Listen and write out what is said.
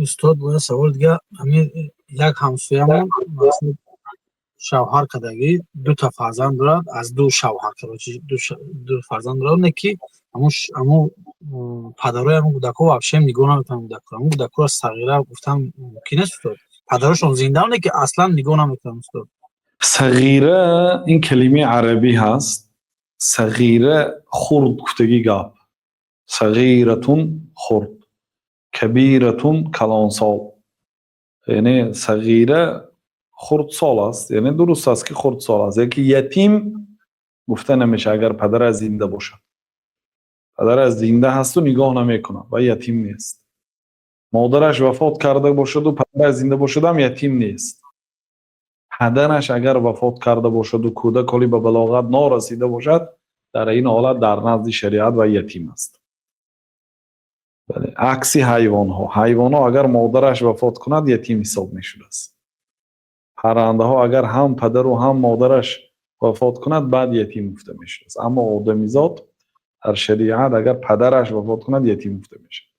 Устод, бояд савол дига. Ҳамин як ҳамсоямон шавҳар кардагӣ, дута фарзанд дорад аз ду шавҳар, короче, ду фарзанд дорад, не ки ҳамун падарои ҳамун кӯдакҳо вообще нигоҳ намекунанд кӯдакҳоро. Ҳамун кӯдакҳоро сағира гуфтан мумкин аст, устод? Падарошон зиндаам, не ки аслан нигоҳ намекунанд, устод. Сағира ин калимаи арабӣ ҳаст. Сағира хурд гуфтагӣ гап. Сағиратун хурд, кабиратун калонсол, яъне сағира хурдсол аст, яъне дуруст аст, ки хурдсол аст, яки ятим гуфта намешавад. Агар падараш зинда бошад, падараш зинда ҳасту нигоҳ намекунад, ва ятим нест. Модараш вафот карда бошаду падараш зинда бошадам, ятим нест. Падараш агар вафот карда бошаду кӯдак ҳоли ба балоғат норасида бошад, дар ин ҳолат дар назди шариат вай ятим аст. Акси ҳайвонҳо. Ҳайвонҳо агар модараш вафот кунад, ятим ҳисоб мешудааст. Паррандаҳо агар ҳам падару ҳам модараш вафот кунад, баъд ятим гуфта мешудааст. Аммо одамизод дар шариат агар падараш вафот кунад, ятим гуфта мешавад.